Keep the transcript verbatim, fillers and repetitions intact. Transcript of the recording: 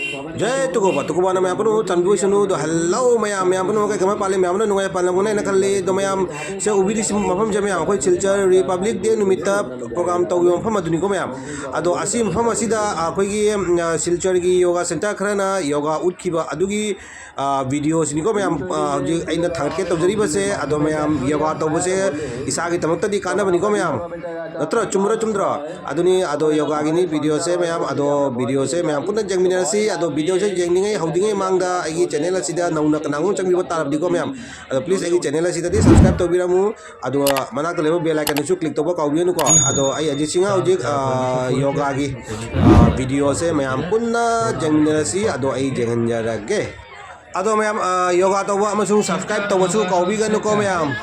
ꯖꯩ ꯇꯨꯀꯣꯕ, ꯇꯨꯀꯣꯕꯅ ꯃꯌꯥꯝ ꯄꯨꯝꯅꯃꯛ ꯆꯥꯟꯕꯤꯕ ꯑꯣꯏꯁꯅꯨ꯫ ꯑꯗꯣ hello ꯃꯌꯥꯝ, ꯃꯌꯥꯝ ꯄꯨꯝꯅꯃꯛ ꯀꯩ ꯀꯃꯥꯏ ꯄꯥꯜꯂꯤ? ꯃꯌꯥꯝꯅ ꯅꯨꯡꯉꯥꯏ ꯄꯥꯜꯂꯝꯒꯅꯤ ꯍꯥꯏꯅ ꯈꯜꯂꯤ꯫ ꯑꯗꯣ ꯃꯌꯥꯝ ꯁꯦ ꯎꯕꯤꯔꯤꯁꯤ ꯃꯐꯝꯁꯦ ꯃꯌꯥꯝ ꯑꯩꯈꯣꯏ ꯁꯤꯜꯆꯔ Republic Day ꯅꯨꯃꯤꯠꯇ program ꯇꯧꯈꯤꯕ ꯃꯐꯝ ꯑꯗꯨꯅꯤꯀꯣ ꯃꯌꯥꯝ꯫ ꯑꯗꯣ ꯑꯁꯤ ꯃꯐꯝ ꯑꯁꯤꯗ ꯑꯩꯈꯣꯏꯒꯤ, ꯎꯝ, ꯁꯤꯜꯆꯔꯒꯤ yoga center ꯈꯔꯅ yoga ꯎꯠꯈꯤꯕ ꯑꯗꯨꯒꯤ, ꯑ, video ꯁꯤꯅꯤꯀꯣ ꯃꯌꯥꯝ, ꯑ, ꯍꯧꯖꯤꯛ ꯑꯩꯅ ꯊꯥꯒꯠꯀꯦ ꯇꯧꯖꯔꯤꯕꯁꯦ꯫ ꯑꯗꯣ ꯃꯌꯥꯝ yoga ꯇꯧꯕꯁꯦ ꯏꯁꯥꯒꯤꯗꯃꯛꯇꯗꯤ ꯀꯥꯟꯅꯕꯅꯤꯀꯣ ꯃꯌꯥꯝ꯫ ꯅꯠꯇ꯭ꯔꯣ? ꯆꯨꯝꯕ꯭ꯔꯣ ꯆꯨꯝꯗ꯭ꯔꯣ? ꯑꯗꯨꯅꯤ, ꯑꯗꯣ yogaꯒꯤꯅꯤ videoꯁꯦ ꯃꯌꯥꯝ, ꯑꯗꯣ videoꯁꯦ ꯃꯌꯥꯝ ꯄꯨꯟꯅ ꯌꯦꯡꯃꯤꯟꯅꯔꯁꯤ꯫ ꯑꯗꯣ videoꯁꯦ ꯌꯦꯡꯅꯤꯡꯉꯩ ꯍꯧꯗ꯭ꯔꯤꯉꯩ ꯃꯃꯥꯡꯗ ꯑꯩꯒꯤ channel ꯑꯁꯤꯗ ꯅꯧꯅ ꯀꯅꯥꯒꯨꯝꯕ ꯆꯪꯕꯤꯕ ꯇꯥꯔꯕꯗꯤꯀꯣ ꯃꯌꯥꯝ, ꯑꯗꯣ please ꯑꯩꯒꯤ channel ꯑꯁꯤꯗꯗꯤ subscribe ꯇꯧꯕꯤꯔꯝꯃꯨ꯫ ꯑꯗꯣ ꯃꯅꯥꯛꯇ ꯂꯩꯕ bell iconꯗꯨꯁꯨ click ꯇꯧꯕ ꯀꯥꯎꯕꯤꯒꯅꯨꯀꯣ꯫ ꯑꯗꯣ ꯑꯩ ꯑꯖꯤꯠ ꯁꯤꯡꯍ ꯍꯧꯖꯤꯛ, ꯑ, yogaꯒꯤ, ꯑ, videoꯁꯦ ꯃꯌꯥꯝ ꯄꯨꯟꯅ ꯌꯦꯡꯃꯤꯟꯅꯔꯁꯤ꯫ ꯑꯗꯣ ꯑꯩ ꯌꯦꯡꯍꯟꯖꯔꯒꯦ꯫ ꯑꯗꯣ ꯃꯌꯥꯝ, ꯑ, yoga ꯇꯧꯕ ꯑꯃꯁꯨꯡ subscribe ꯇꯧꯕꯁꯨ ꯀꯥꯎꯕꯤꯒꯅꯨꯀꯣ ꯃꯌꯥꯝ꯫